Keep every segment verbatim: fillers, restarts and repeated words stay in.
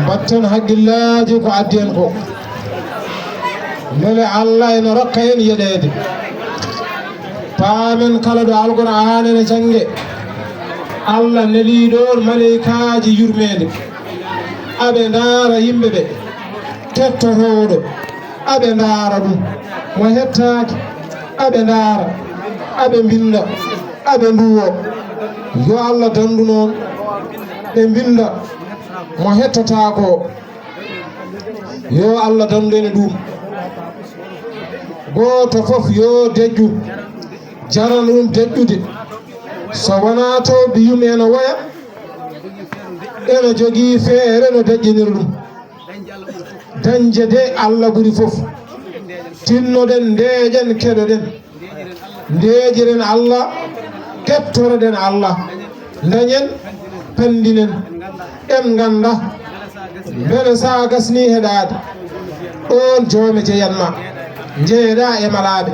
Watten hakkillaaji ko addi en ko. Mbele Allah ene rokka en yeɗeede. Paamen kala ɗo Alqur'aana ene jannge, Allah nelii ɗoon maleykaaji yurmeende. Aɓe ndaara yimɓe ɓe, kettotooɗo, aɓe ndaara ɗum. Mo hettaaki, aɓe ndaara, aɓe mbinnda, aɓe nduwo. Yo Allah danndu noon, ɓe mbinnda mo hettataa ko. Yo Allah danndu en e ɗum. Gooto fof yo deƴƴu, jarana ɗum deƴƴude. So wonaa to biyum ene woya, ene jogii feere no deƴƴinira ɗum. Dañde de, Allah ɓuri fof. Tinnoɗen, ndeeƴen, keɗoɗen. Ndeeƴiren Allah, kettoroɗen Allah. Dañen, panndinen. En ngannda, mbele so a gasnii heɗaade, ɗoon joome jeyan ma. Njeyeɗaa e malaaɓe.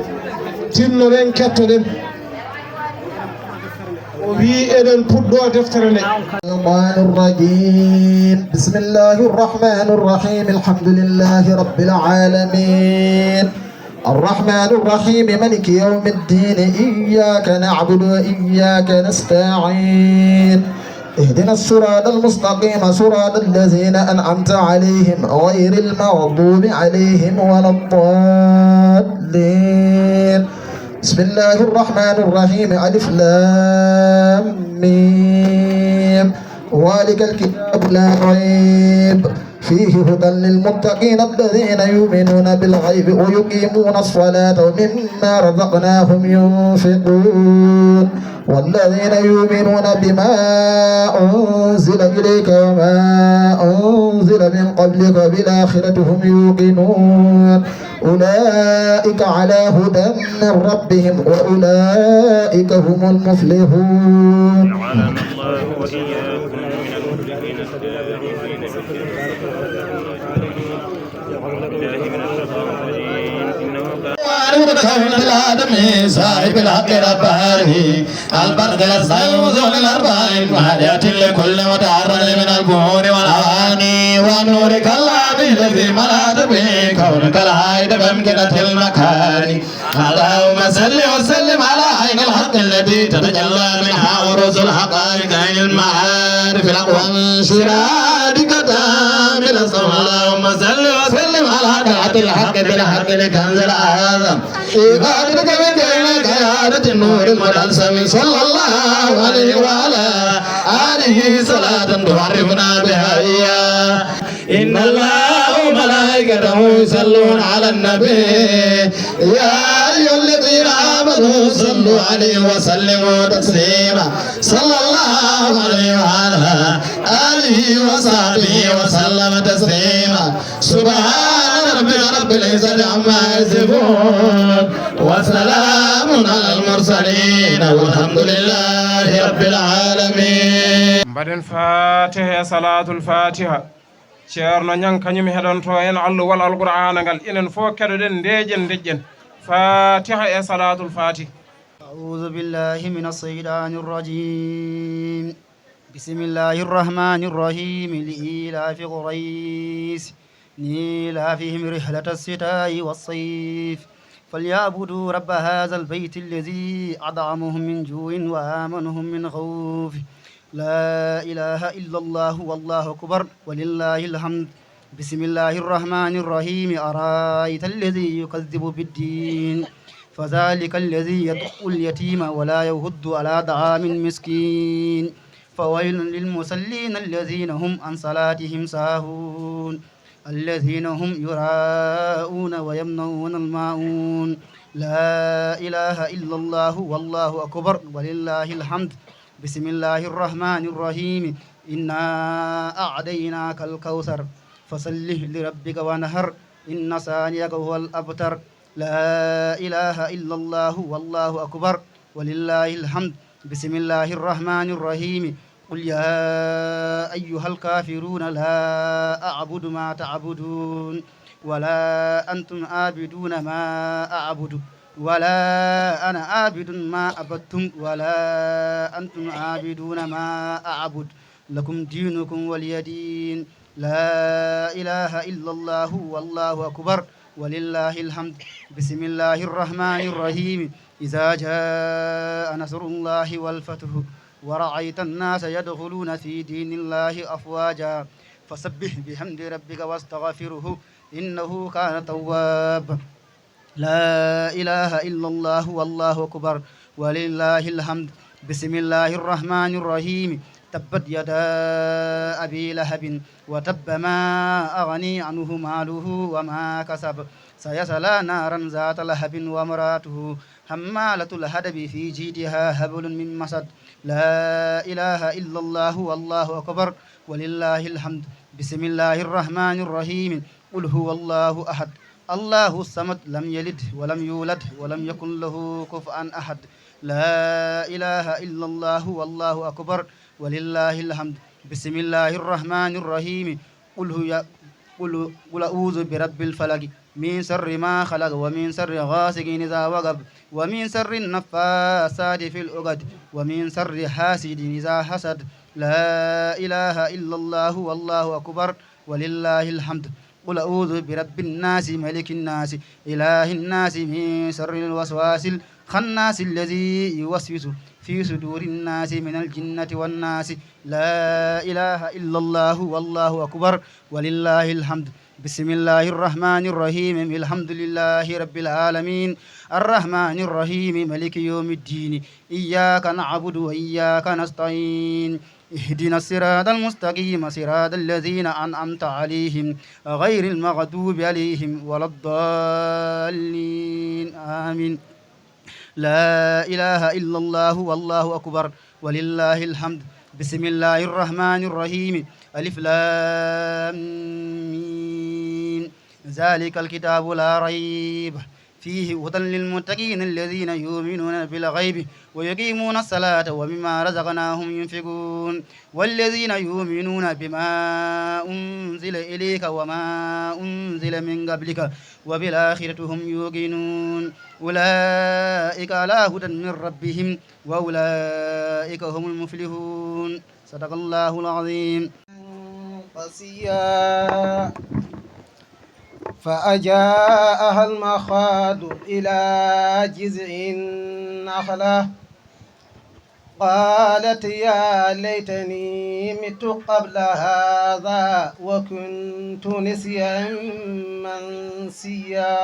Tinnoɗen, kettoɗen. O wii eɗen puɗɗoo deftere nde. الشيطان الرجيم. بسم الله الرحمن الرحيم. الحمد لله رب العالمين. الرحمن الرحيم. ملك يوم الدين. إياك نعبد وإياك نستعين. اهدنا الصراط المستقيم. صراط الذين أنعمت عليهم غير المغضوب عليهم ولا الضالين. بسم الله الرحمن الرحيم. ألف لام ميم. ذلك الكتاب لا ريب فيه هدى للمتقين الذين يؤمنون بالغيب ويقيمون الصلاة ومما رزقناهم ينفقون والذين يؤمنون بما أنزل إليك وما أنزل من قبلك وبالآخرة هم يوقنون أولئك على هدى من ربهم وأولئك هم المفلحون. جعلنا الله وإياكم من المفلحين الدائمين في الخير والبركة والرحمة. بالله من الشيطان الرجيم. إنه كان ونور كون الآدمي صاحب الحق رباني. البرق الأصغر وزول الأربعين. وهدية لكل متعرض من البحور والأواني. ونورك العظيم الذي ملأت به كونك الحائط بأمكنة المكان. اللهم صل وسلم على عين الحق التي تتجلى منها عروش الحقائق عين المعارف الأقوى. سرادك تام الأسماء. اللهم صل وسلم على طلعة الحق بالحق لكنز الأعظم. عبادتك من دينك يا النور الملسم. صلى الله عليه وعلى آله صلاة تعرفنا بها إياه. إن الله وملائكته يصلون على النبي. يا أيها الذين آمنوا صلوا عليه وسلموا تسليما. صلى الله عليه وعلى آله وصحبه وسلم تسليما. سبحان ربك رب العزة عما يصفون. وسلام على المرسلين والحمد لله رب العالمين. Mbaɗen Fatiha e Salatul Fatiha. Ceerno Ñaŋ kañum heɗonto en alluwal Alqur'aana ngal. Enen fof keɗoɗen, ndeeƴen, ndeƴƴen. Fatiha e Salatul Fatiha. أعوذ بالله من الشيطان الرجيم. بسم الله الرحمن الرحيم. لإيلاف قريش. إيلافهم رحلة الشتاء والصيف. فليعبدوا رب هذا البيت الذي أطعمهم من جوع وآمنهم من خوف. لا إله إلا الله والله أكبر ولله الحمد. بسم الله الرحمن الرحيم. أرأيت الذي يكذب بالدين. فذلك الذي يدع اليتيم ولا يحض على طعام المسكين. فويل للمصلين الذين هم عن صلاتهم ساهون. الذين هم يراءون ويمنعون الماعون. لا إله إلا الله والله أكبر ولله الحمد. بسم الله الرحمن الرحيم. إنا أعطيناك الكوثر. فصل لربك وانحر. إن شانئك هو الأبتر. لا إله إلا الله والله أكبر ولله الحمد. بسم الله الرحمن الرحيم. قل يا أيها الكافرون لا أعبد ما تعبدون ولا أنتم عابدون ما أعبد ولا أنا عابد ما عبدتم ولا أنتم عابدون ما أعبد لكم دينكم ولي دين. لا إله إلا الله والله أكبر ولله الحمد. بسم الله الرحمن الرحيم. إذا جاء نصر الله والفتح ورأيت الناس يدخلون في دين الله أفواجا فسبح بحمد ربك واستغفره إنه كان توابا. لا إله إلا الله والله أكبر ولله الحمد. بسم الله الرحمن الرحيم. تبت يدا أبي لهب وتب ما أغني عنه ماله وما كسب سيصلى نارا ذات لهب وامرأته حمالة الحطب في جيدها حبل من مسد. لا إله إلا الله والله أكبر ولله الحمد. بسم الله الرحمن الرحيم. قل هو الله أحد الله الصمد لم يلد ولم يولد ولم يكن له كفوا أحد. لا إله إلا الله والله أكبر ولله الحمد. بسم الله الرحمن الرحيم. قل هو قل قل أعوذ برب الفلق من شر ما خلق ومن شر غاسق إذا وقب ومن شر النفاثات في العقد ومن شر حاسد إذا حسد. لا إله إلا الله والله أكبر ولله الحمد. قل أعوذ برب الناس ملك الناس إله الناس من شر الوسواس الخناس الذي يوسوس في صدور الناس من الجنة والناس. لا إله إلا الله والله أكبر ولله الحمد. بسم الله الرحمن الرحيم. الحمد لله رب العالمين. الرحمن الرحيم. ملك يوم الدين. إياك نعبد وإياك نستعين. اهدنا الصراط المستقيم صراط الذين أنعمت عليهم غير المغضوب عليهم ولا الضالين. آمين. لا إله إلا الله والله أكبر ولله الحمد. بسم الله الرحمن الرحيم. ألف لام ميم. ذلك الكتاب لا ريب فيه هدى للمتقين الذين يؤمنون بالغيب ويقيمون الصلاة ومما رزقناهم ينفقون والذين يؤمنون بما أنزل إليك وما أنزل من قبلك وبالآخرة هم يوقنون أولئك على هدى من ربهم وأولئك هم المفلحون. صدق الله العظيم. قصيا فأجاءها المخاض إلى جذع النخلة قالت يا ليتني مت قبل هذا وكنت نسيا منسيا.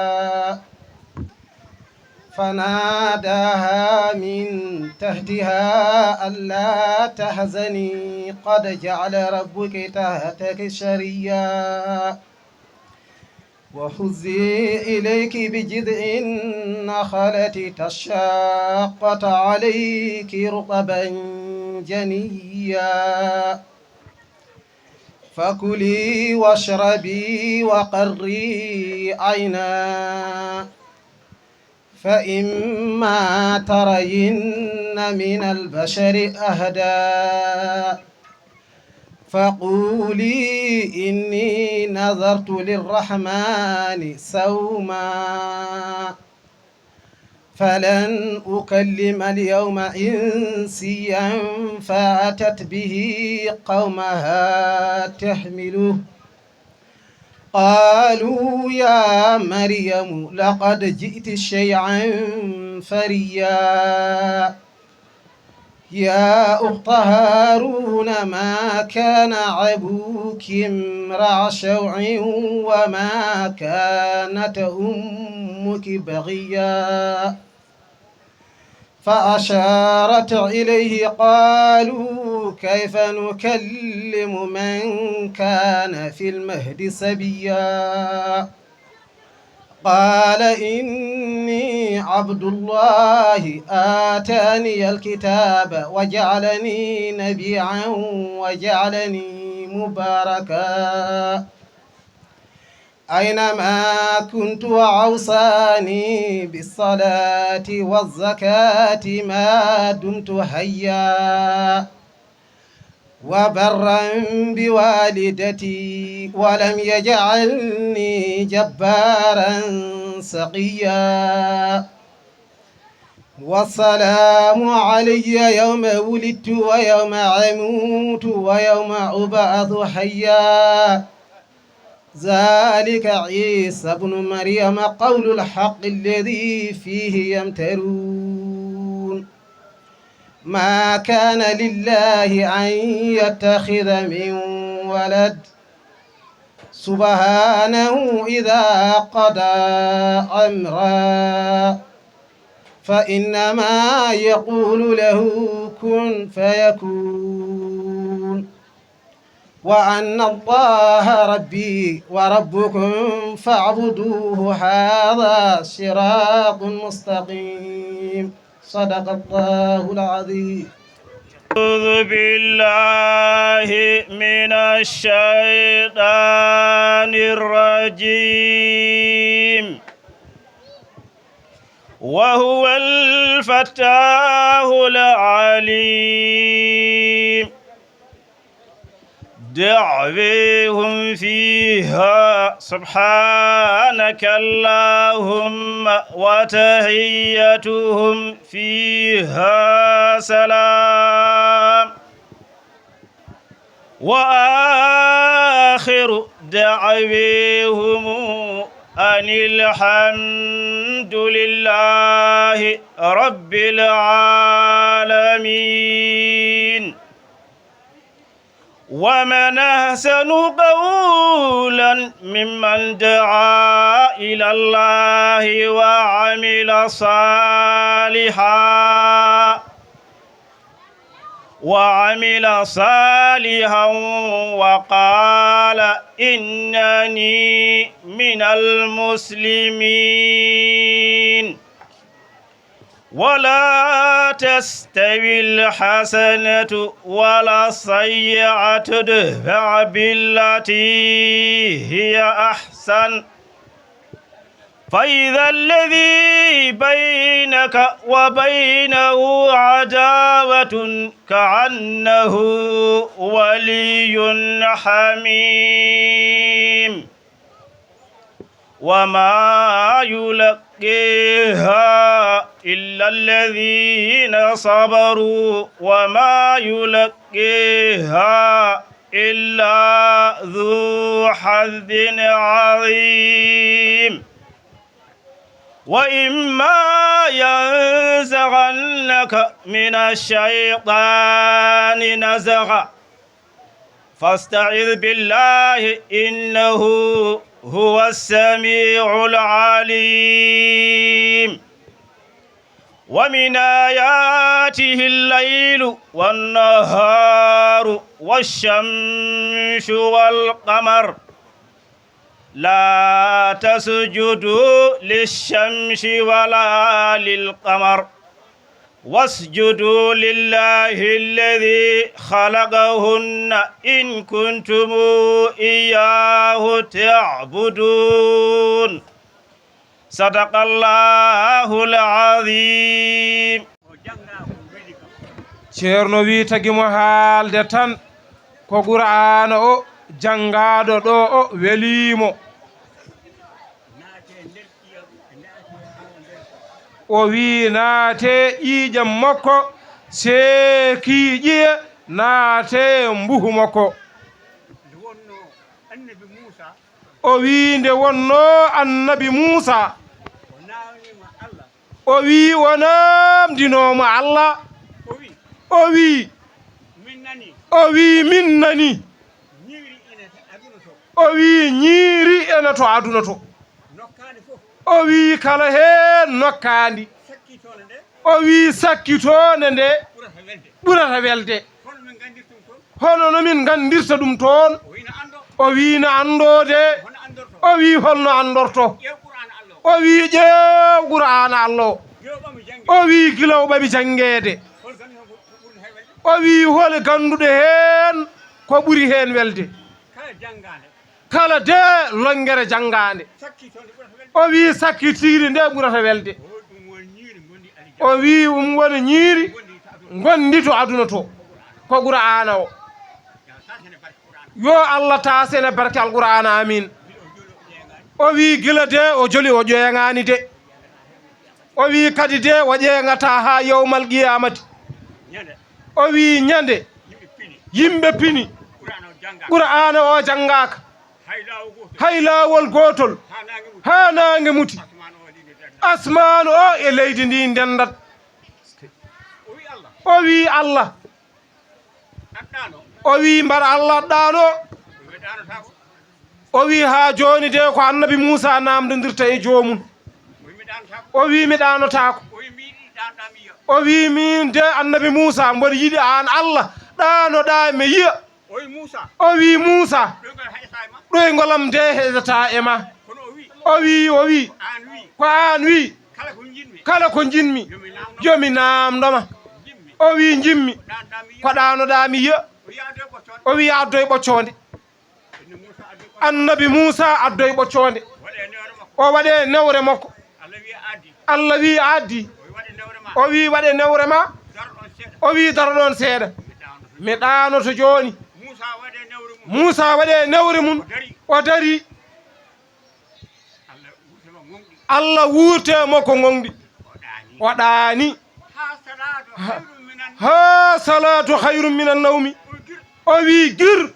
فناداها من تحتها ألا تحزني قد جعل ربك تحتك سريا وهزي إليك بجذع النخلة تساقط عليك رطبا جنيا فكلي واشربي وقري عينا فإما ترين من البشر أحدا فقولي إني نذرت للرحمن صوما فلن أكلم اليوم إنسيا فأتت به قومها تحمله قالوا يا مريم لقد جئت شيئا فريا يا أخت هارون ما كان أبوك امرأ سوء وما كانت أمك بغيا فأشارت إليه قالوا كيف نكلم من كان في المهد صبيا قال إني عبد الله آتاني الكتاب وجعلني نبيا وجعلني مباركا أينما كنت وأوصاني بالصلاة والزكاة ما دمت حيا وبرا بوالدتي ولم يجعلني جبارا شقيا والسلام علي يوم ولدت ويوم أموت ويوم أبعث حيا. ذلك عيسى ابن مريم قول الحق الذي فيه يمترون. ما كان لله أن يتخذ من ولد سبحانه إذا قضى أمرا فإنما يقول له كن فيكون. وأن الله ربي وربكم فاعبدوه هذا صراط مستقيم. صدق الله العظيم. أعوذ بالله من الشيطان الرجيم. وهو الفتاح العليم. دعويهم فيها سبحانك اللهم وتحيتهم فيها سلام. وآخر دعويهم أن الحمد لله رب العالمين. ومن أحسن قولا ممن دعا إلى الله وعمل صالحا وعمل صالحا وقال إنني من المسلمين. ولا تستوي الحسنة ولا السيئة، ادفع بالتي هي أحسن، فإذا الذي بينك وبينه عداوة كأنه ولي حميم. وما يلقيها إلا الذين صبروا وما يلقيها إلا ذو حظ عظيم. وإما ينزغنك من الشيطان نزغ فاستعذ بالله إنه هو السميع العليم. ومن آياته الليل والنهار والشمس والقمر لا تسجدوا للشمس ولا للقمر واسجدوا لله الذي خلقهن إن كنتم إياه تعبدون. صدق الله العظيم. Ceerno wi tagi mo haalde tan ko Qur'aana o janngaaɗo ɗo o welii mo. O wi naate ƴiiƴam makko seeki ƴiye naate mbuhu makko. O wi nde wonno annabi Muusa o wi o namdinooma Allah o wi o wi min nani o wi ñiiri ene to aduna to o wi kala heen nokkaandi o wi sakkitoonde nde ɓurata welde hono no min nganndirta ɗum toon o wi no anndoo de o wi hol no anndorto o wi ƴeew qur'aana Allah o o wi gila o ɓami janngeede o wi hol gannduɗo heen ko ɓuri heen welde kala de lonngere janngaande o wi sakkitiiri nde ɓurata welde o wi ɗum woni ñiiri ngonndi to aduna to ko qur'aana o yo Allah taas en e barke alqur'aana amin o wi gila de o joli o ƴeeŋaani de O wii kadi de o ƴeeŋataa haa yowmal qiyaamati. Ñande. O wii ñande yimɓe pini. Yimɓe pini. Qur'aana o janngaaka. Qur'aana o janngaaka. Hay laawol gootol. Hay laawol gootol. Haa naange muti. Haa naange muti. Asmaan o waɗi nde darnat. Asmaan o e leydi ndi ndenndat. O wii Allah. O wii Allah. An ɗaano. O wii mbar Allah ɗaano. O wii haa jooni de ko annabi Muusa naamndondirta e joomum. O wii mi ɗaanotaako. O wii mi ɗaanotaako. O wii mi yiɗi ɗaanoɗaa mi yiya. O wii miin de annabi Muusa mboɗo yiɗi aan Allah ɗaanoɗaa mi yiya. O wii Muusa. O wii Muusa. Ɗoyngol haƴataa e ma. Ɗoyngol am de heƴataa e ma. Kono o wii. O wii, o wii. Ko aan wii. Ko aan wii. Kala ko njiɗmi. Kala ko njiɗmi. Yo mi naamndo. Yo mi naamndo ma. Njiɗmi. O wii njiɗmi. Ko ɗaanoɗaa mi yiya. Ko ɗaanoɗaa mi yiya. O wii addoy ɓoccoonde. O wii addoy ɓoccoonde. Annabi Muusa addoy ɓoccoonde. Waɗee newre makko. O waɗee newre makko. Allah wii a addi. Allah wii a addi. O wii waɗee newre ma. O wii waɗee newre ma. Daro ɗoon seeɗa. O wii daro ɗoon seeɗa. Mi ɗaanoto. Mi ɗaanoto jooni. Muusa waɗee newre mum. Muusa waɗee newre mum. O darii. O darii. Allah wuurte mo ko gonɗi. Allah wuurte mo ko gonɗi. O ɗaani. O ɗaani. Haa salaatu Ha-, hayrun minan haa salaatu hayrun minan nawmi. O wii gir. O wii gir.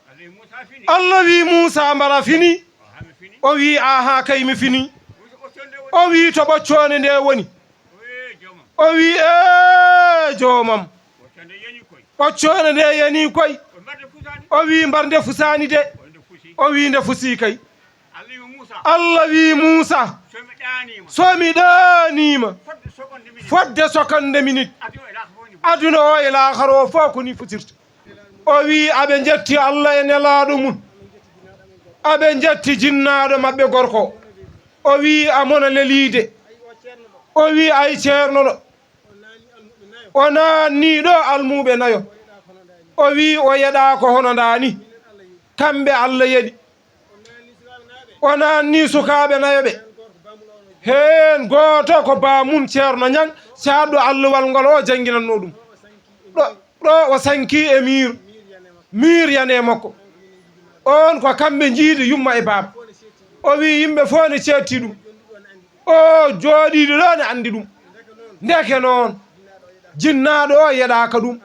Allah wii Muusa fini. Allah wii Muusa mbara fini. O haa mi fini. O wii ahaa kay mi fini. Muusa ɓoccoonde woni. O wii to ɓoccoonde nde woni. O wii ee joomam. O wii ee joomam. Ɓoccoonde yani koy. Ɓoccoonde nde yanii koy. O wii mbar nde fusaani de. O wii nde fusii kay. Allah wii Muusa. Allah wii Muusa. So mi ɗaaniima. So mi ɗaaniima. Fodde seconde minute. Fodde seconde minute. Aduna o e laakhara fof ne. Aduna o e laakhara o fof ko ni futirta. O wii aɓe njetti Allah e nelaaɗo mum. Aɓe njetti jinnaaɗo maɓɓe gorko. O wii a mona leliide. O wii ay ceerno ɗo. O naannii ɗo almuuɓe nayo. O wii o yeɗaa ko hono ndaa ni. Kamɓe Allah yeɗi. O naannii sukaaɓe nayo ɓe. Heen gooto ko baamum Ceerno Ñaŋ, caatɗo alluwal ngol o jannginannoo ɗum. Ɗo, ɗo o sankii e miir. Miir yanee makko. Oon ko kamɓe njiidi yumma e baaba. O wii yimɓe fof ne ceetti ɗum. O jooɗiiɗo ɗo ne anndi ɗum. Ndeke noon, jinnaaɗo o yeɗaaka ɗum.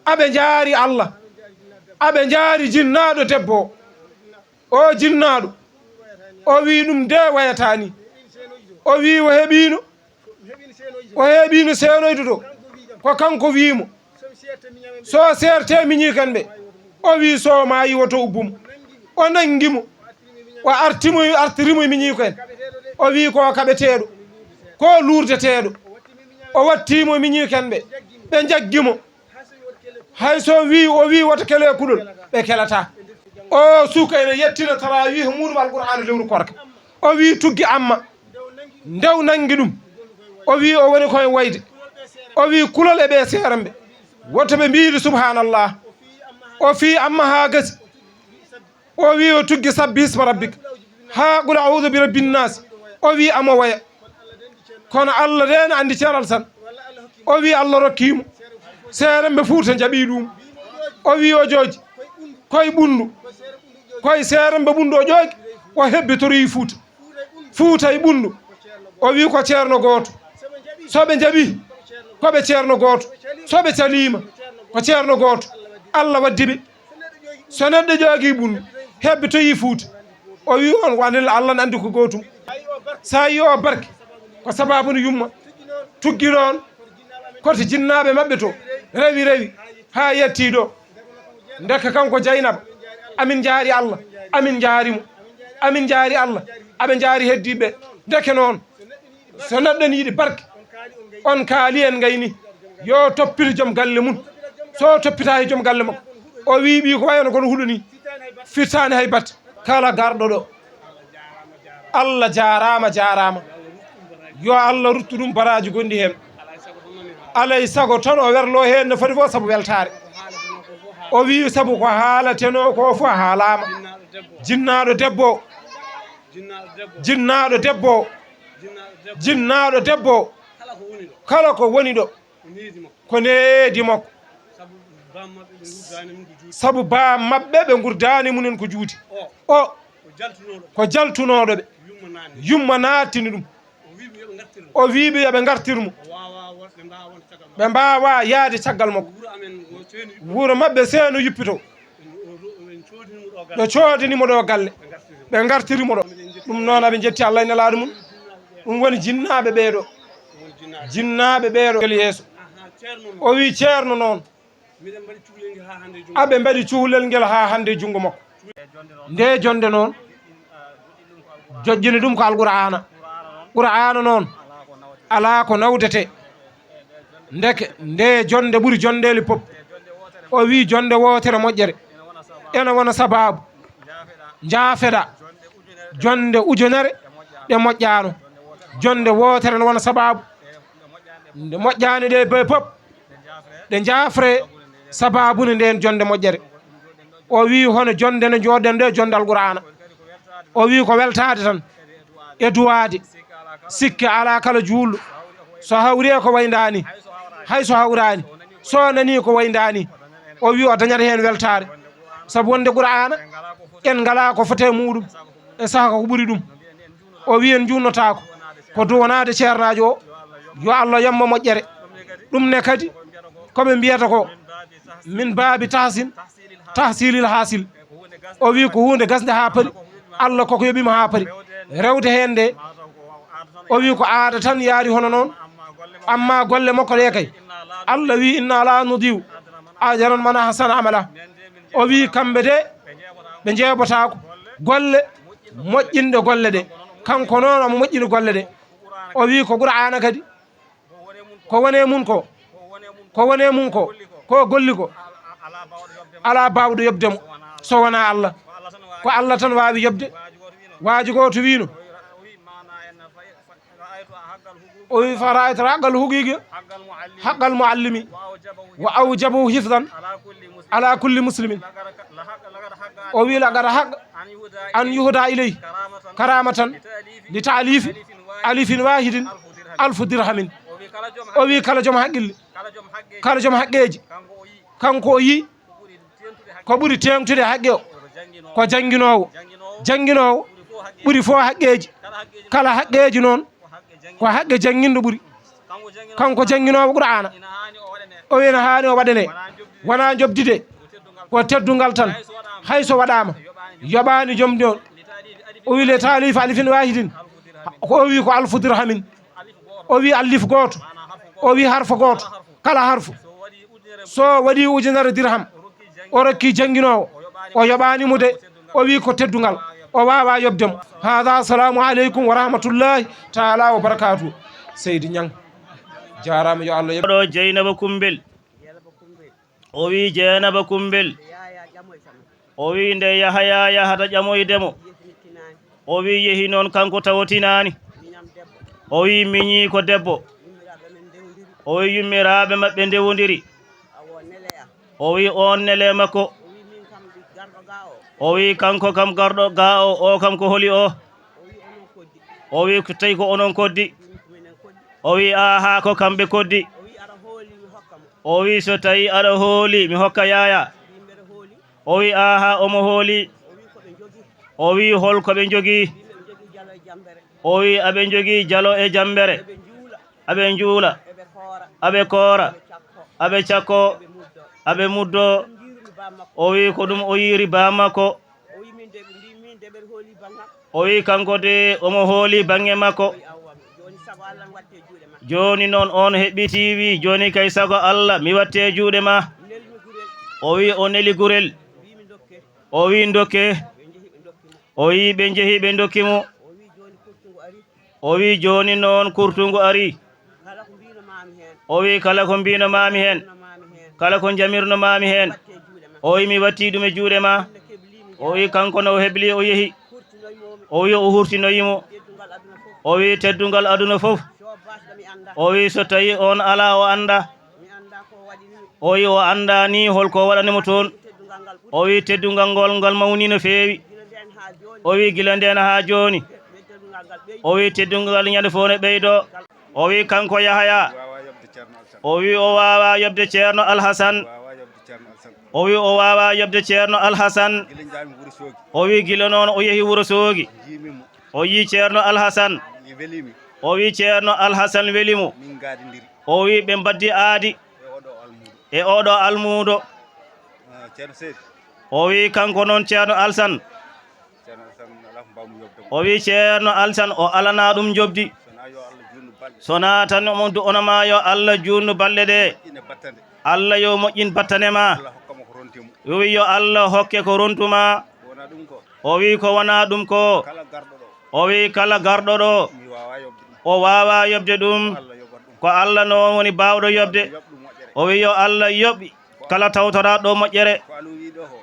Aɓe njaari Allah. Aɓe njaari jinnaaɗo debbo o. O jinnaaɗo. O wii ɗum de wayataa ni. O wii o heɓiino. O heɓiino seenoyde to. Ko kanko wii mo. So seerte miñiiko en ɓe. O wii so maayi woto ubbu mo. O nanngi mo. O arti mo, artiri mo e miñiiko en. O wii ko kaɓeteeɗo. Ko luurdeteeɗo. O watti mo e miñiiko en ɓe. Ɓe njaggi mo. Hay so wii, o wii woto kele kuɗol. Ɓe kelataa. O suka ene yettina tarawih muuɗum Alqur'aana lewru koorka. O wii tuggi amma. Ndew nanngi ɗum. O wii o woni koye wayde. O wii kulol e ɓe seeramɓe. Woto ɓe mbiiɗi subhanallah. O fii amma haa gasi. O wii o tuggi sabbi hisma rabbik. Haa qul a'udhu bi rabbin nas. O wii amo waya. Kono Allah de ne anndi Ceerno Alasan. O wii Allah rokkii mo. Seeramɓe Fuuta njaɓii ɗum. O wii o jooji. Koye ɓunndu. Koye seeramɓe ɓunndu o ƴoogi. O hebbitorii Fuuta. Fuuta e ɓunndu. O wii ko ceerno gooto. So ɓe njaɓii, ko ɓe ceerno gooto. So ɓe caliima, ko ceerno gooto. Allah waddi ɓe. So neɗɗo ƴoogii ɓunndu, hebbitoyii Fuuta. O wii on, wanel Allah ne anndi ko gootum. Sa yii o barke, ko sababu no yumma. Tuggi noon, koto jinnaaɓe maɓɓe to. Rewi, rewi, haa yettii ɗo. Ndeke kanko Jaynaba, amin njaari Allah, amin njaari mo. Amin njaari Allah, aɓe njaari heddiiɓe. Ndeke noon, so neɗɗo ne yiɗi barke, on kaali en ngayni, yo toppito joom galle mum. So toppitaaki joom galle makko, o wii ɓii ko wayano kono huɗo ni, firtaani hay batte. Kala garɗo ɗo, Allah jaaraama, jaaraama. Yo Allah ruttu ɗum baraaji gonɗi heen. Alay sago tan o werloo heen no foti fof sabu weltaare. O wii sabu ko haalatenoo ko fof haalaama. Jinnaaɗo debbo o. Jinnaaɗo debbo o. Jinnaaɗo debbo o. Kala ko woni ɗo. Ko needi makko. Sabu baam maɓɓe ɓe ngurdaani mumen ko juuti. O. Ko jaltunooɗo ɓe. Yumma naatini ɗum. O wii ɓe yo ɓe ngartir mo. Ɓe mbaawaa yaade caggal makko. Wuro maɓɓe seeno yippito. Ɓe coodani mo ɗo galle. Ɓe ngartiri mo ɗo. Ɗum noon aɓe njetti Allah e nelaaɗo mum. Ɗum woni jinnaaɓe ɓeeɗo. Jinnaaɓe ɓeeɗo. Yeeso. O wii ceerno noon. Aɓe mbaɗi cuhlel ngel haa hannde junngo makko. Nde jonnde noon, joƴƴini ɗum ko Alqur'aana. Qur'aana noon, alaa ko nawdete. Ndeke, nde jonnde ɓuri jonndeeli pop. O wii jonnde wootere moƴƴere. Ena wona sabaabu. Njaafeɗa. Jonnde ujunere ɗe moƴƴaano. Jonnde wootere ne wona sabaabu. Nde moƴƴaani ɗe bee pop. Ɗe njaafre sabaabu nde ndeen jonnde moƴƴere. O wii hono jonnde nde njooɗɗen nde jonnde Alqur'aana. O wii ko weltaade tan e duwaade. Sikke alaa kala juulɗo. So hawri e ko wayndaani. Hay so hawraani. So nanii ko wayndaani. O wii o dañata heen weltaare. Sabu wonde Qur'aana en ngalaa ko foti e muɗum. E saha ko ɓuri ɗum. O wii en njuutnotaako. Ko duwanaade ceernaajo o. Yo Allah yombo moƴƴere. Ɗum ne kadi ko ɓe mbiyata ko min baabi tahsin, tahsilil hasil. O wii ko huunde gasnde haa pari. Allah koko yoɓi mo haa pari. Rewde heen nde. O wii ko aada tan yaari hono noon. Amma golle makko ɗe kay. Allah wii inna la nudiu ajran man ahsana amala. O wii kamɓe de ɓe njeebotaako golle moƴƴinɗe golle ɗe. Kanko noon omo moƴƴini golle ɗe. O wii ko Qur'aana kadi. Ko woni e mum ko. Ko woni e mum ko. Ko golli ko. Alaa baawɗo yoɓde mo. So wonaa Allah. Ko Allah tan waawi yoɓde. Waaji gooto wiino. O wii fa ra'aytu haqqal huquqi haqqal muallimi wa awjabahu hifdan ala kulli muslimin. O wii laqad haqqa an yuhda ilayhi karamatan li ta'lifi alifin wahidin alfu dirhamin. O wii kala joom haqqille, kala joom haqqeeji, kanko o yii ko ɓuri teeŋtude haqqe o ko jannginoowo. Jannginoowo ɓuri fof haqqeeji. Kala haqqeeji noon ko haqqe jannginɗo ɓuri. Kanko jannginoowo Qur'aana o ina haani o waɗanee wonaa njoɓdi de. Ko teddungal tan. Hay so waɗaama yoɓaani jom ɗon. O wii le taalifi alifin waahidin. Ko o wii ko alfu dirhamin. O wii allif gooto. O wii harfa gooto. Kala harfu so waɗi ujunere dirham o rokki jannginoowo o yoɓaani mo de. O wii ko teddungal o waawaa yoɓde mo. Hada assalamu aleykum wa rahmatullahi taala wa barakatuh. Seydi Ñang jaaraama yo Allah yoɓ. Ɗo Jeynaba Kumbel. O wii Jeynaba Kumbel. O wii nde Yahaya yahata ƴamoyde mo. O wii yehi noon kanko tawa tinaani. O wii miñii ko debbo. O wii yummiraaɓe maɓɓe ndewondiri. O wii oon nele makko. O wii kanko kam garɗo gaa o, o kam ko holi o? O wii ko tawi ko onon koddi. O wii aahaa ko kamɓe koddi. O wii so tawi aɗa hooli mi hokka Yaya. O wii aahaa omo hooli. O wii hol ko ɓe njogii? O wii aɓe njogii jalo e jammbere. Aɓe njuula. Aɓe koora. Aɓe cakkoo. Aɓe muddoo. O wii ko ɗum o yiiri baa makko. O wii kanko de omo hooli baŋŋe makko. Jooni noon oon heɓɓitii wii jooni kay sago Allah mi watte juuɗe ma. O wii o neli gurel. O wii ndokke. O wii ɓe njehi ɓe ndokki mo. O wii jooni noon kurtungu arii. O wii kala ko mbiino maami heen. Kala ko njamirno maami heen. O wii mi wattii ɗum e juuɗe ma. O wii kanko no o hebli o yehi. O wii o hurtinoyi mo. O wii teddungal aduna fof. O wii so tawi oon alaa o annda. O wii o annda ni hol ko waɗani mo toon. O wii teddungal ngol ngal mawni no feewi. O wii gila ndeen haa jooni. O wii teddungal ñande fof ne ɓeydo. O wii kanko Yahaya. O wii o waawaa yoɓde Ceerno Alhasan. O wii o waawaa yoɓde Ceerno Alhasan. O wii gila noon o yehi Wuro Soogi. O yii Ceerno Alhasan. O wi Ceerno Alhasan weli mo. Min ngaadindiri. O wi ɓe mbaddi aadi e oɗo almuudo. E oɗo almuudo. Ah, Ceerno Seydi. O wi kanko noon Ceerno Alsan. Ceerno Alsan alaa ko mbaawmi yobde mo. O wi Ceerno Alsan o alanaa ɗum njoɓdi. Sonaa yo Allah juutnu balɗe. Sonaa tan omo du'anoo ma yo Allah juutnu balɗe ɗe. Ine battande. Allah yo moƴƴin battane ma. Allah hokka mo ko ronti mo. O wi yo Allah hokke ko rontu ma. Ko wonaa ɗum ko. O wi ko wonaa ɗum ko. Kala garɗo ɗo. O wi kala garɗo ɗo. Mi waawaa yobde ɗum. O waawaa yobde ɗum. Ko Allah yoɓat ɗum. Ko Allah noon woni baawɗo yobde. Yoɓ ɗum moƴƴere. O wi yo Allah yoɓ kala tawtoraaɗo moƴƴere. Ko Aliou wi ɗo ko.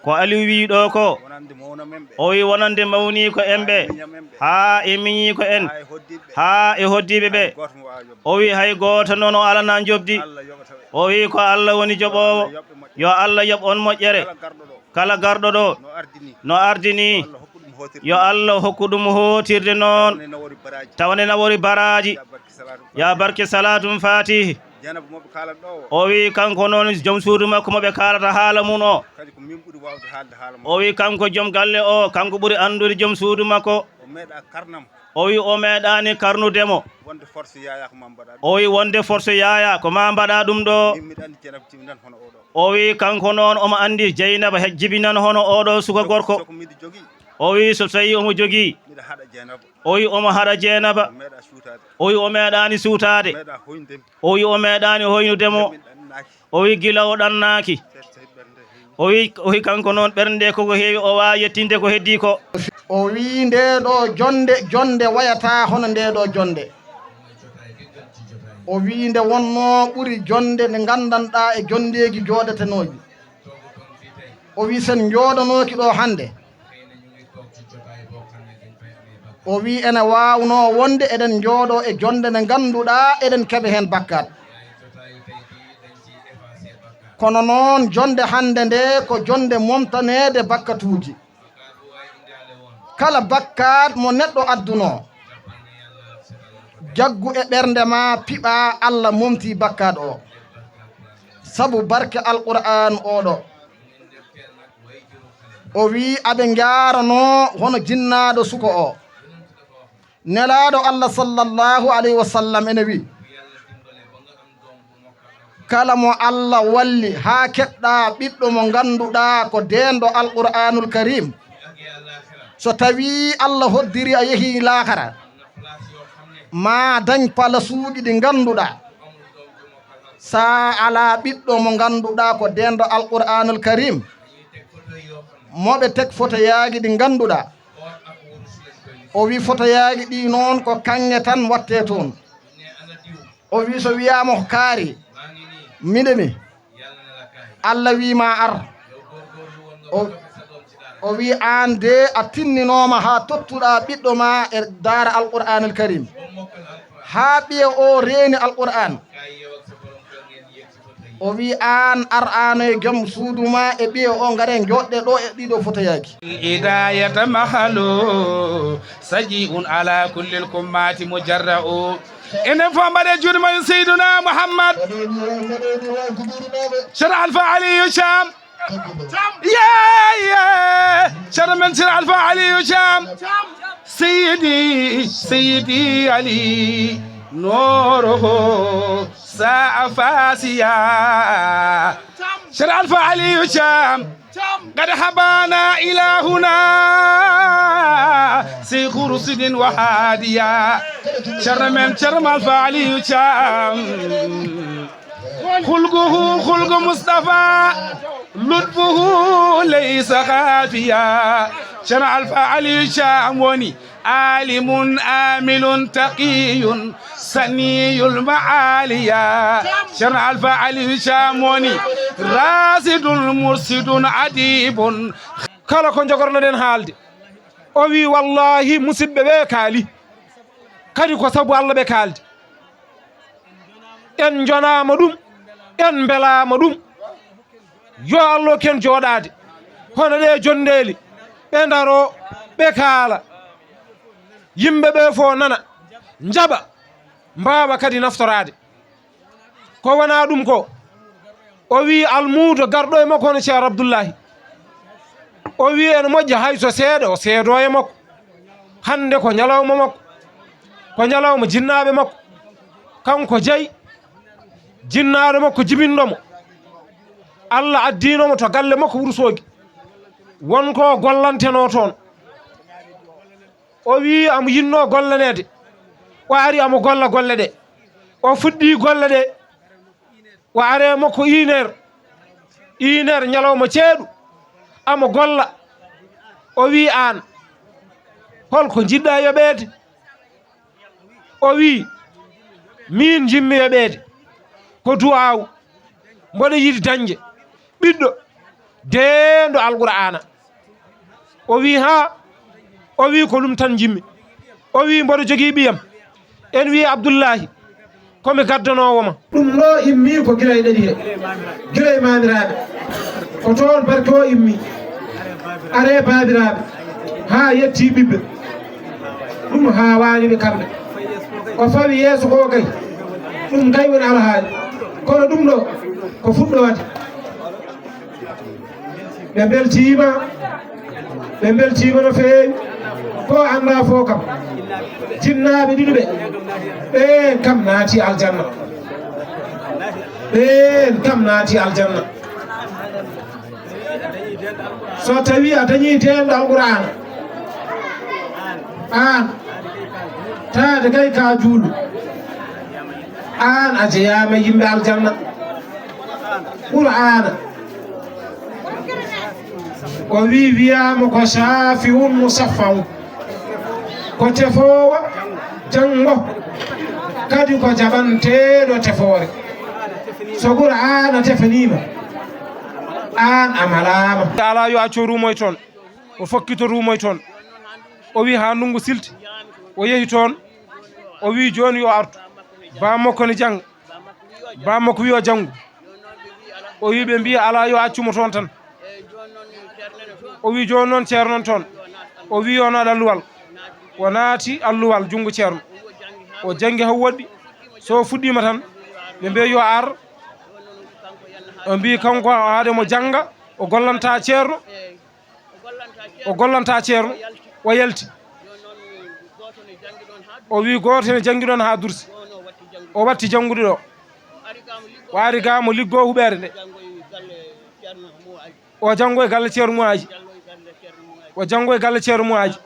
Ko Aliou wi ɗo ko. Wonande mawna men ɓe. O wi wonande mawni ko en ɓe. Miñam en ɓe. Haa e miñi ko en. Haa e hoddiiɓe ɓe. Haa e hoddiiɓe ɓe. Gooto mo waawaa yobde. O wi hay gooto noon o alanaa njoɓdi. Allah yoɓata ɓe. O wi ko Allah woni joɓoowo. Allah yoɓ ɓe moƴƴere. Yo Allah yoɓ on moƴƴere. Kala garɗo ɗo. Kala garɗo ɗo. No ardini. No ardini. Yo Allah hokku ɗum hootirde. Yo Allah hokku ɗum hootirde noon. Tawa ne nawori baraaji. Tawa ne nawori baraaji. Ya barke salaatum faatihi. Ya barke salaatum faatihi. Jeenaba mo ɓe kaalata ɗo o. O wi kanko noon joom suudu makko mo ɓe kaalata haala mum o. Kadi ko min ɓuri waawde haalde haala makko. O wi kanko joom galle o, kanko ɓuri anndude joom suudu makko. O meeɗaa karnam. O wi o meeɗaani karnude mo. Wonde force yaayaa ko ma mbaɗaa ɗum. O wi wonde force yaayaa ko ma mbaɗaa ɗum ɗo. Min miɗa anndi Jeenaba jibinan hono oo ɗo. O wi kanko noon omo anndi Jeynaba he jibinan hono oo ɗo suka gorko. So ko miɗo jogii. O wi so tawii omo jogii. Miɗa haɗa Jeenaba. O wi omo haɗa Jeenaba. O meeɗaa suutaade. O wi o meeɗaani suutaade. O meeɗaa hoynude mi. O wi o meeɗaani hoynude mo. Min ɗannaaki. O wi gila o ɗannaaki. Seet, seet ɓernde heewi. O wi, o wi kanko noon ɓernde koko heewi o waawaa yettinde ko heddii ko. O wi ndee ɗo jonnde, jonnde wayataa hono ndee ɗo jonnde. O wi nde wonnoo ɓuri jonnde nde nganndanɗaa e jonndeeji jooɗetenooji. O wi sen njooɗanooki ɗo hannde. O wi ene waawnoo wonde eɗen njooɗoo e jonnde nde ngannduɗaa eɗen keɓa heen bakkaat. Kono noon jonnde hannde nde ko jonnde momtaneede bakkatuuji. Kala bakkaat mo neɗɗo addunoo, jaggu e ɓernde ma piɓaa Allah momtii bakkaat o. Sabu barke Alqur'aan oo ɗo. O wi aɓe njaaranoo hono jinnaaɗo suka o. Nelaaɗo Allah sallallahu alayhi wa sallam ene wi, kala mo Allah walli haa keɓɗaa ɓiɗɗo mo ngannduɗaa ko deenɗo Alqur'aanul Kariim, so tawii Allah hoddiri a yehii laakara, ma dañ palasuuji ɗi ngannduɗaa. Sa alaa ɓiɗɗo mo ngannduɗaa ko deenɗo Alqur'aanul Kariim, mo ɓe tek fotoyaaji ɗi ngannduɗaa. O wi fotoyaaji ɗi noon ko kaŋŋe tan wattee toon. O wi so wiyaama ko kaari, miɗe mi. Allah wi ma ar. O, o wi aan de a tinninooma haa tottuɗaa ɓiɗɗo ma e daara Alqur'aanul Kariim. Haa ɓiya o reeni Alqur'aan. O wi aan ar aan e joom suudu ma e ɓiya o ngare njooɗɗe ɗo e ɗiɗo fotoyaaji. Hidayata mahalo saji un ala kullil kummati mujarra o. Enen fof mbaɗe juuɗe men Seydina Muhammad. Cheikh Alpha Aliou Thiam. Yeah, yeah. Cheikh men Cheikh Alpha Aliou Thiam. Seydi, Seydi Ali. Nooro sa a fasiya. Cheikh Alpha Aliou Thiam. قد هبانا إلهنا شيخ رشد وهاديا. Ceerno men Ceerno Alpha Aliou Thiam. خلقه خلق مصطفى. لطفه ليس خافيا. Ceerno Alpha Aliou Thiam woni عالم عامل تقي سني المعالي. Ceerno Alpha Aliou Thiam woni راشد مرشد أديب. Kala ko njogorno-ɗen haalde, o wi wallahi musidɓe ɓe kaali, kadi ko sabu Allah ɓe kaaldi. En njonaama ɗum, en mbelaama ɗum. Yo Allah hokku en jooɗaade hono ɗe jonndeeli, ɓe ndaroo, ɓe kaala, yimɓe ɓe fof nana, njaɓa, mbaawa kadi naftoraade. Ko wonaa ɗum ko, o wi almuudo garɗo e makko hono Ceerno Abdullahi. O wi ene moƴƴi hay so seeɗa o seedoo e makko. Hannde ko ñalawma makko. Ko ñalawma jinnaaɓe makko, kanko jeyi, jinnaaɗo makko jibinɗo mo. Allah addiino mo to galle makko Wuro Soogi. Won ko gollantenoo toon. O wii amo yinnoo gollaneede. O ari amo golla golle ɗe. O fuɗɗii golle ɗe. O aree makko iineer, iineer ñalawma ceeɗu, amo golla. O wii, "Aan, hol ko njiɗɗaa yoɓeede?" O wii, "Miin njiɗmi yoɓeede ko duwaawu, mboɗo yiɗi dañde ɓiɗɗo deendo Alqur'aana." O wii, "Haa?" O wii, "Ko ɗum tan njiɗmi." O wii, "Mboɗo jogii ɓiyam, ene wiyee Abdullaahi, ko mi gaddanoowo ma." Ɗum ɗo immii ko gila e ɗaɗi he, gila e maamiraaɓe. Ko toon barke o immii, aree baabiraaɓe, haa yettii ɓiɓɓe. Ɗum haawaani ɓe kamɓe. O fawi yeeso ko kay, ɗum kay woni alhaali. Kono ɗum ɗo ko fuɗɗoode. Ɓe mbeltiima, ɓe mbeltiima no feewi. Ko anndaa fof kam, jinnaaɓe ɗiɗo ɓe, ɓeen kam naati aljanna. Ɓeen kam naati aljanna. So tawii a dañii deendo Alqur'aana, aan, taade kay ka juulu, aan a jeyaama yimɓe aljanna. Qur'aana. O wii, wiyaama ko shaafi'un musaffaun, ko tefoowo janngo, kadi ko jaɓanteeɗo tefoore. So Qur'aana tefaniima, aan a malaama. Alaa yo accu o ruumoy toon, o fokkito ruumoy toon. O wii haa ndunngu silti, o yehi toon, o wii jooni yo artu, baa makko ne jannga. Baa makko wii o janngu. O wii ɓe mbii alaa yo accu mo toon tan. O wii jooni noon ceerno on toon. O wii yo naat alluwal. O naati alluwal junngo ceerno. O janngi haa woɗɗi. So o fuɗɗiima tan, ɓe mbii yo ar. O mbii kanko haade mo jannga, o gollanta ceerno. O gollanta ceerno, o yalti. O wii gooto ene janngi ɗoon haa dursi. O watti janngude ɗo. O ari ga mo liggoo huɓeere nde. O janngoy galle ceerno Muaji. O janngoy galle ceerno Muaji.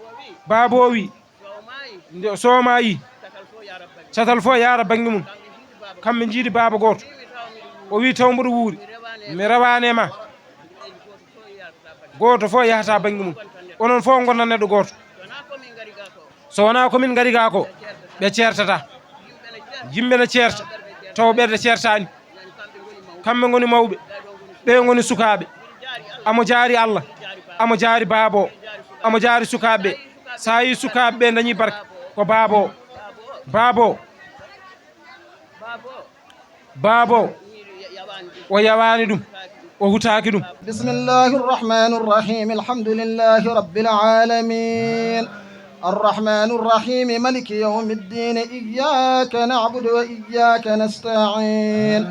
Baaba o wii, nde o soomayi, catal fof yaara bannge mum. Kamɓe njiidi baaba gooto. O wii taw mboɗo wuuri. Mi rewaani e ma. Gooto fof yahata bannge mum. Onon fof ngonnan neɗɗo gooto. So wonaa ko min ngari ga ko, ɓe ceertata. Yimɓe ne ceerta, taw ɓerɗe ceertaani. Kamɓe ngoni mawɓe, ɓe ngoni sukaaɓe. Amo jaari Allah, amo jaari baaba o, amo jaari sukaaɓe ɓe. So a yii sukaaɓe ɓe dañi barke, ko baaba o. Baaba o. Baaba o. O yawaani ɗum, o hutaaki ɗum. بسم الله الرحمن الرحيم. الحمد لله رب العالمين. الرحمن الرحيم. ملك يوم الدين. إياك نعبد وإياك نستعين.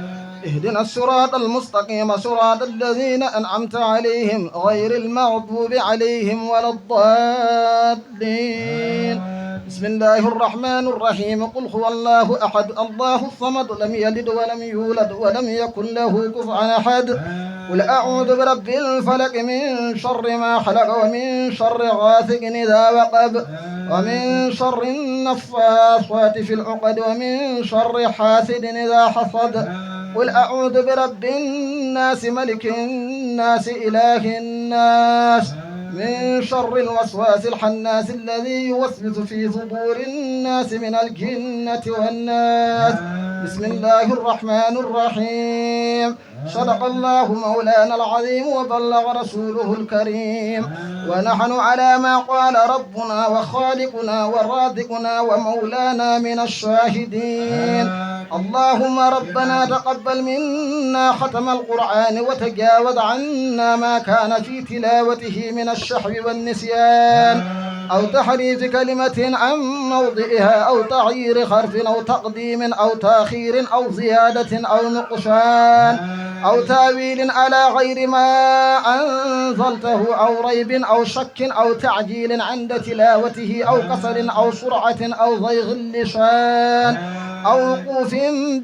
اهدنا الصراط المستقيم. صراط الذين أنعمت عليهم غير المغضوب عليهم ولا الضالين. الضالين. بسم الله الرحمن الرحيم. قل هو الله أحد، الله الصمد، لم يلد ولم يولد، ولم يكن له كفوا أحد. قل أعوذ برب الفلق، من شر ما خلق، ومن شر غاسق إذا وقب، ومن شر النفاثات في العقد، ومن شر حاسد إذا حسد. قل أعوذ برب الناس، ملك الناس، إله الناس، من شر الوسواس الخناس الذي يوسوس في صدور الناس من الجنة والناس. بسم الله الرحمن الرحيم. صدق الله مولانا العظيم وبلغ رسوله الكريم. ونحن على ما قال ربنا وخالقنا ورازقنا ومولانا من الشاهدين. اللهم ربنا تقبل منا ختم القرآن وتجاوز عنا ما كان في تلاوته من الشيطان الشحو والنسيان، أو تحريف كلمة عن موضعها، أو تغيير حرف، أو تقديم أو تأخير، أو زيادة أو نقصان، أو تأويل على غير ما أنزلته، أو ريب أو شك، أو تعجيل عند تلاوته، أو كسل أو سرعة أو زيغ اللسان، أو وقوف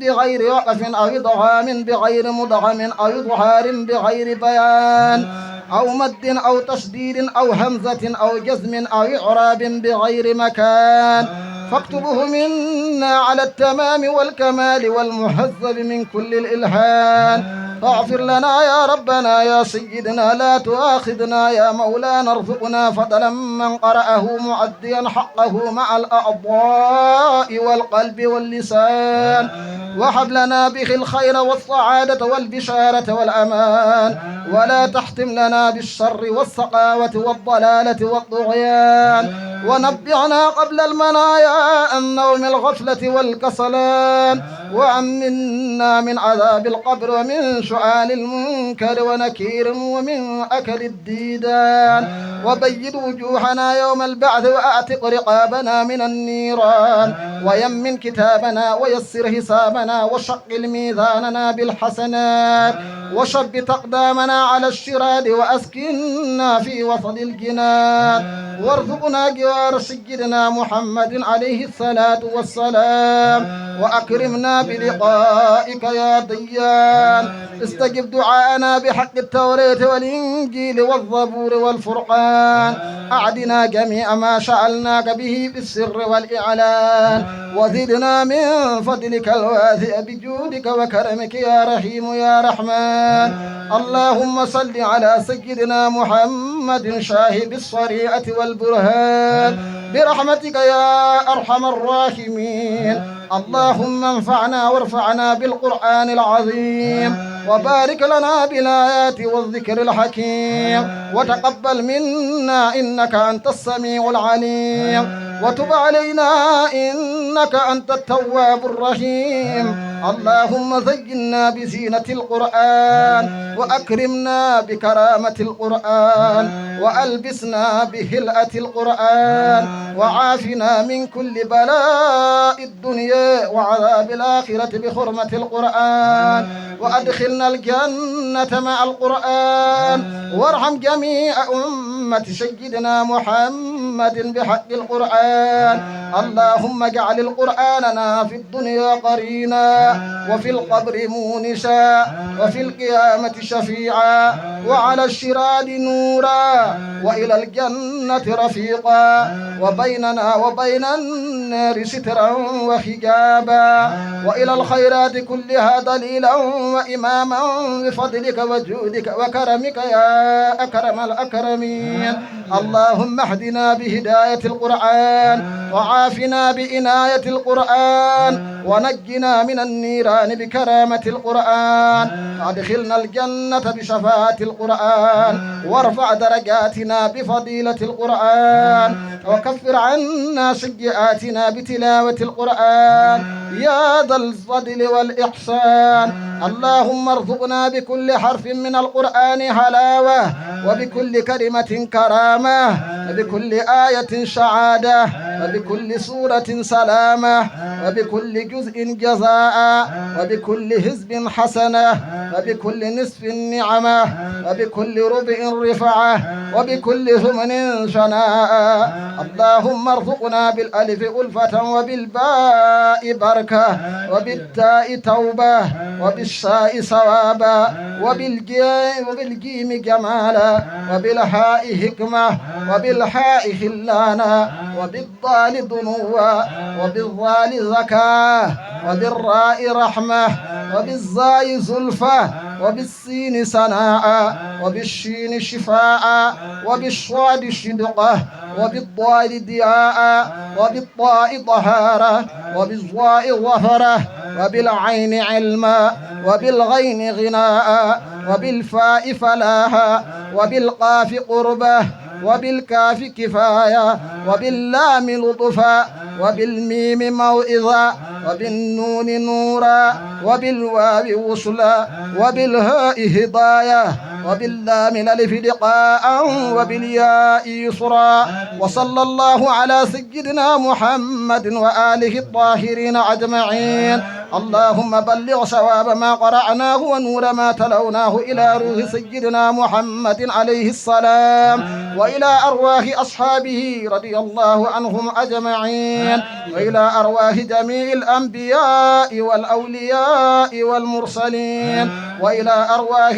بغير وقف، أو إدغام بغير مدغم، أو إظهار بغير بيان، أو مد أو تشديد أو همزة أو جزم أو إعراب بغير مكان، فاكتبه منا على التمام والكمال والمهذب من كل الإلحان. فاغفر لنا يا ربنا يا سيدنا، لا تؤاخذنا يا مولانا، ارزقنا فضلا من قرأه مؤديا حقه مع الأعضاء والقلب واللسان، وهب لنا به الخير والسعادة والبشارة والأمان، ولا تختم لنا بالشر والسقاوة والضلالة والطغيان، ونبعنا قبل المنايا عن نوم الغفلة والكسلان، وأمنا من عذاب القبر ومن سؤال المنكر ونكير ومن أكل الديدان، وبيض وجوهنا يوم البعث وأعتق رقابنا من النيران، ويمن كتابنا ويسر حسابنا وشق ميزاننا بالحسنات، وثبت أقدامنا على الصراط وأسكننا في وسط الجنان، وارزقنا جوار سيدنا محمد عليه الصلاة والسلام، وأكرمنا بلقائك يا ديان. استجب دعاءنا بحق التوراة والإنجيل والزبور والفرقان. أعدنا جميع ما سألناك به في السر والإعلان، وزدنا من فضلك الواسع بجودك وكرمك يا رحيم يا رحمن. اللهم صل على سيدنا محمد صاحب الشريعة والبرهان برحمتك يا أرحم الراحمين. اللهم انفعنا وارفعنا بالقرآن العظيم، وبارك لنا بالآيات والذكر الحكيم، وتقبل منا إنك أنت السميع العليم، وتب علينا إنك أنت التواب الرحيم. اللهم زينا بزينة القرآن، وأكرمنا بكرامة القرآن، وألبسنا بهلأة القرآن، وعافنا من كل بلاء الدنيا وعذاب الآخرة بحرمة القرآن، وأدخلنا الجنة مع القرآن، وارحم جميع أمة سيدنا محمد بحق القرآن. اللهم اجعل القرآن لنا في الدنيا قرينا، وفي القبر مونسا، وفي القيامة شفيعا، وعلى الصراط نورا، وإلى الجنة رفيقا، وبيننا وبين النار سترا وحجابا، وإلى الخيرات كلها دليلا وإماما بفضلك وجودك وكرمك يا أكرم الأكرمين. اللهم اهدنا بهداية القرآن، وعافنا بعناية القرآن، ونجنا من النيران بكرامة القرآن، وأدخلنا الجنة بشفاعة القرآن، وارفع درجاتنا بفضيلة القرآن، وكفر عنا سيئاتنا بتلاوة القرآن يا ذا الفضل والإحسان. اللهم ارزقنا بكل حرف من القرآن حلاوة، وبكل كلمة كرامة، وبكل آية سعادة، وبكل سورة سلامة، وبكل جزء جزاء، وبكل حزب حسنة، وبكل نصف نعمة، وبكل ربع رفعة، وبكل ثمن ثناء. اللهم ارزقنا بالألف ألفة، وبالباء بركة، وبالتاء توبة، وبالشاء ثوابا، وبالجي-، وبالجيم جمالا، وبالهاء حكمة، وبالحاء خلانا، وبالضال ذنوا، وبالظال زكاة، وبالراء رحمة، وبالزاي زلفى، وبالسين سناء، وبالشين شفاء، وبالصاد صدقة، وبالضاد ضياء، وبالطاء طهارة، وبالظاء ظفرة، وبالعين علما، وبالغين غناء، وبالفاء فلاحا، وبالقاف قربة، وبالكاف كفاية، وباللام لطفا، وبالميم موعظة، وبالنون نورا، وبالواو وصلا، وبالهاء هداية، وباللام الألف لقاء وبالياء يسرا. وصلى الله على سيدنا محمد وآله الطاهرين أجمعين. اللهم بلغ ثواب ما قرأناه ونور ما تلوناه إلى روح سيدنا محمد عليه السلام، وإلى أرواح أصحابه رضي الله عنهم أجمعين، وإلى أرواح جميع الأنبياء والأولياء والمرسلين، وإلى أرواح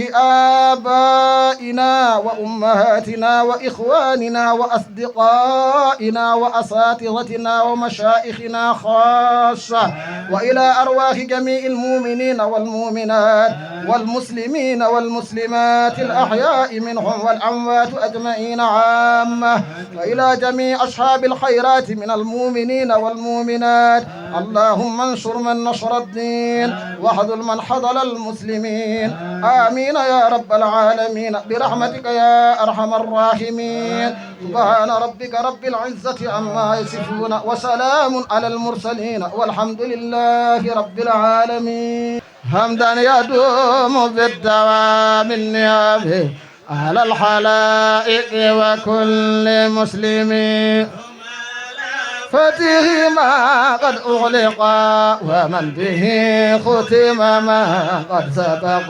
آبائنا وأمهاتنا وإخواننا وأصدقائنا وأساتذتنا ومشايخنا خاصة، وإلى أرواح جميع المؤمنين والمؤمنات والمسلمين والمسلمات الأحياء منهم والأموات أجمعين عامة، وإلى جميع أصحاب الخيرات من المؤمنين والمؤمنات. اللهم انصر من نصر الدين، واخذل من خذل المسلمين. آمين يا رب العالمين، برحمتك يا أرحم الراحمين. سبحان ربك رب العزة عما يصفون، وسلام على المرسلين، والحمد لله رب العالمين. حمدا يدوم بالدوام النعم على الخلائق وكل مسلم. فتح ما قد أغلق ومن به ختم ما قد سبق.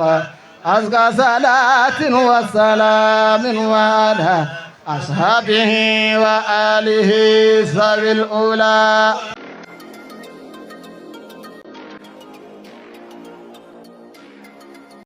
أزكى صلاة وسلام وعلى أصحابه وآله ذوي الأولى.